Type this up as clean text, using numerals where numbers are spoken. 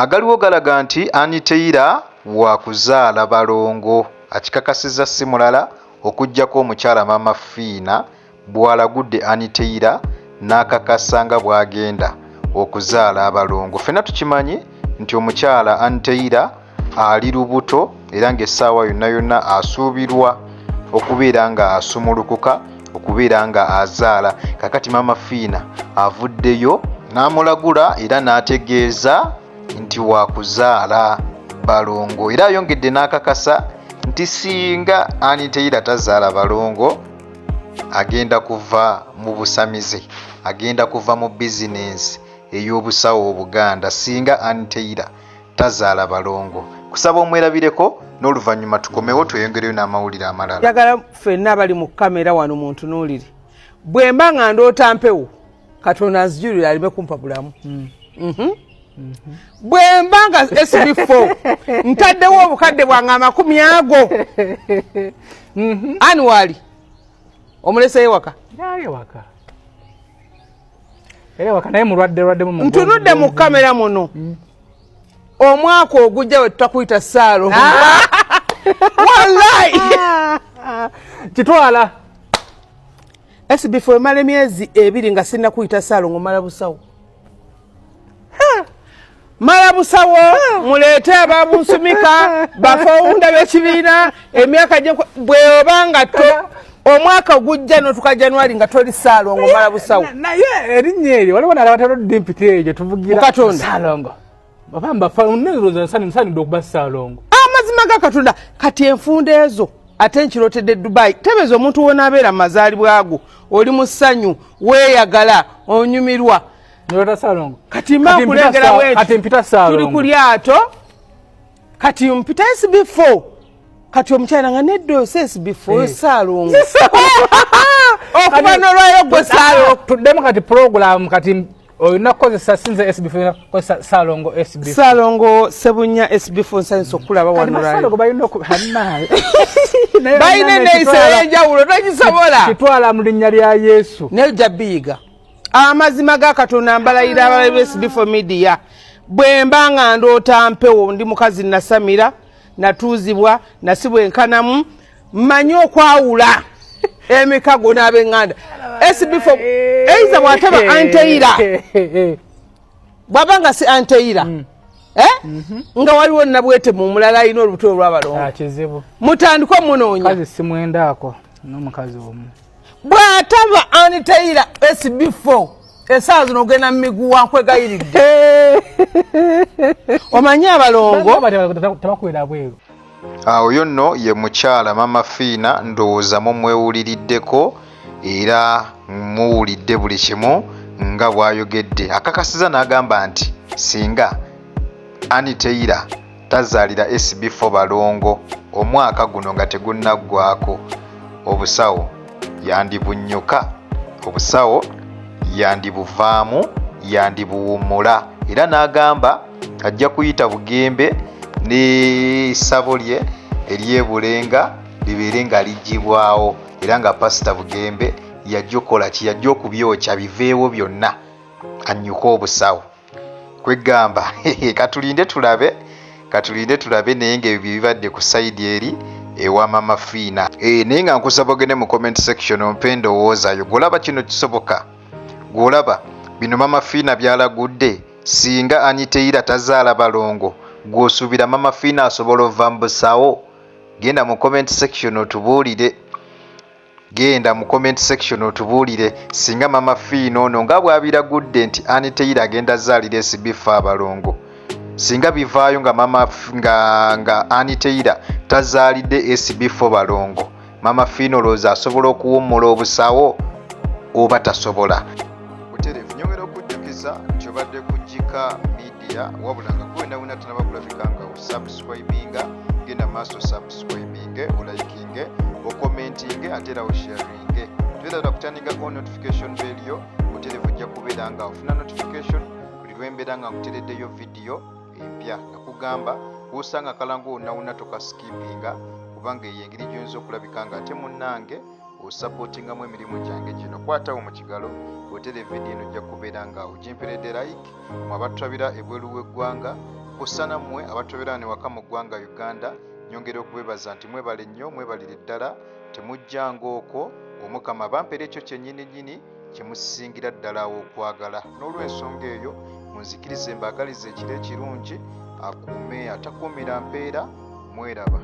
Agaliwo galaga nti Ann Taylor wakuzaala balongo, akikakasizza si mulala okuggyako omukyala Maama Fiina bw'alagudde Ann Taylor n'akakasa nga bw'agenda okuzaala abalongo. Ffenna tukimanyi nti omukyala Ann Taylor ali lubuto era ng'essaawa yonna yonna asuubirwa okubeera nga asumulukuka okubeera nga azaala. Kakati Maama Fiina avuddeyo n'amulagula era n'ategeeza nti wakuzaala balongo, era ayongedde n'akakasa nti singa Ann Taylor tazaala balongo agenda kuva mu busamize, agenda kuva mu bizinensi ey'obusawo Obuganda singa Ann Taylor tazaala balongo. Kusaba omwerabireko n'oluvannyuma tukomewo tweyongereyo n'amawulire amalala. Njagala ffenna abali mu kamera wano muntunuulire, bwe mba nga ndoota mpewo Katonda anzijulire aleme kumpa bulamu. Bwe mba nga SB4 ntaddewo obukadde bwange 20 ago. Ani waali omuleseyo waka? Ntunudde mu kamera muno. Omwaka ogujja we tutakuyita Saalongo. Wallahi kitwala SB4 emala emyezi 2 nga sinnakuyita Saalongo, mala busawo. Mala busawo, muleete ababunsumika bafawunda b'ekibiina emyaka gye bw'oba nga omwaka ogujja n'otuka January nga toli Saalongo, mala busawo. Naye erinnya eryo waliwo nalabatera odimpiti eyo gye tuvugira Katonda. Saalongo. Baba mbafa nneeroza nsanidde okuba Saalongo. Amazima ga Katonda kati enfunda ezo ate nkirotedde Dubai. Tebeeza omuntu w'onaabeera mu mazaalibwa ago, oli mu ssanyu, weeyagala, onyumirwa. Nirota Saalongo. Kati mba nkulengera bwenti. Kati mpita Saalongo. Tuli ku lyato. Kati mpita SB4. Kati omukyala nga nedda oyo si SB4, Saalongo. Okuva n'olwayo gwe Saalongo. Tuddemu kati program kati olina kukozesa sinze SB4, kukozesa Saalongo SB4. Saalongo Sebunya SB4, nsanyusa okulaba wano lwayo. Saalongo balina balina enneeyisa ey'enjawulo togisobola. Kitwala mu linnya lya Yesu. Naye ojja biyiga. Amazima ga Katonda mbalayira abalabi ba SB4 Media. Bwe mba nga ndoota mpewo, ndi mukazi nasamira, natuuzibwa, nasibwa enkanamu, mmanyi okwawula emikago n'ab'eŋŋanda. SB4 eiza bw'ataba Ann Taylor, bw'aba nga si Ann Taylor, nga waliwo nabwetemu omulala alina olubuto olw'abalongo. Kizibu. Mutandike omunoonya. Mukazi simwendaako n'omukazi omu. Bw'ataba Ann Taylor SB4 essaawa zino ogenda mu miguwa, nkwegayiridde. Omanyi abalongo tebakwera bweru. Oyo nno ye mukyala Mama Fiina, ndowooza mumwewuliriddeko era muwulidde buli kimu nga bw'ayogedde. Akakasiza n'agamba nti singa Ann Taylor tazaalira SB4 balongo omwaka guno nga tegunnaggwako, obusawo yandibunnyuka, obusawo yandibuvaamu, yandibuwummula. Era n'agamba ajja kuyita Bugembe n'essabo lye ery'Ebulenga libeere nga liggyibwawo, era nga Pasita Bugembe yajja okukola ki? Yajja okubyokya biveewo byonna annyuke obusawo. Kwegamba katulinde tulabe, katulinde tulabe, naye ng'ebyo bye bibadde ku sayidi eri ewa Mama Fiina. Naye nga nkusaba ogende mu comment section ompe endowooza yo. Gw'olaba kino kisoboka? Gw'olaba bino Mama Fiina by'alagudde singa Ann Taylor tazaala balongo, gw'osuubira Mama Fiina asobola ova mu busawo? Genda mu comment section otubuulire. Genda mu comment section otubuulire singa Mama Fiina ono nga bw'abiragudde nti Ann Taylor agenda zaalira SB4 abalongo, singa bivaayo nga mama nga Ann Taylor tazaalidde SB4 balongo, Mama Fiina olowooza asobola okuwummula obusawo oba tasobola? Butereevu nyongera okujjukiza nti obadde ku Gika Media, wabula nga gwe wena wena tanaba kulabika nga osubscribinga, genda maaso subscribinge, olikinge, okommentinge, ate era osharinge. Tubeera kutandika on notification bell yo, butereevu ojja kubeera nga ofuna notification buli lwembeera nga nkutereddeyo vidiyo empya. Nakugamba wosanga akalango wonna wonna tokaskipinga, kubanga eyo engeri gy'oyinza okulabika nga ate munnange osupportingamu emirimu gyange gino. Kwatawo mu kigalo otere vidiyo eno, ojja kubeera nga ogimperedde like. Mwe abatulabira ebweru w'eggwanga, Kw'ossa nammwe abatubeera wano ewaka mu ggwanga Uganda, nyongera okubebaza nti mwebale nnyo, mwebalire ddala, temujjanga okwo, Omukama abampere ekyo kyennyini nnyini kye musingira ddala okwagala. N'olw'ensonga eyo, munzikirize mbaagalize ekiro ekirungi, akuume atakuumira mpeera, mweraba.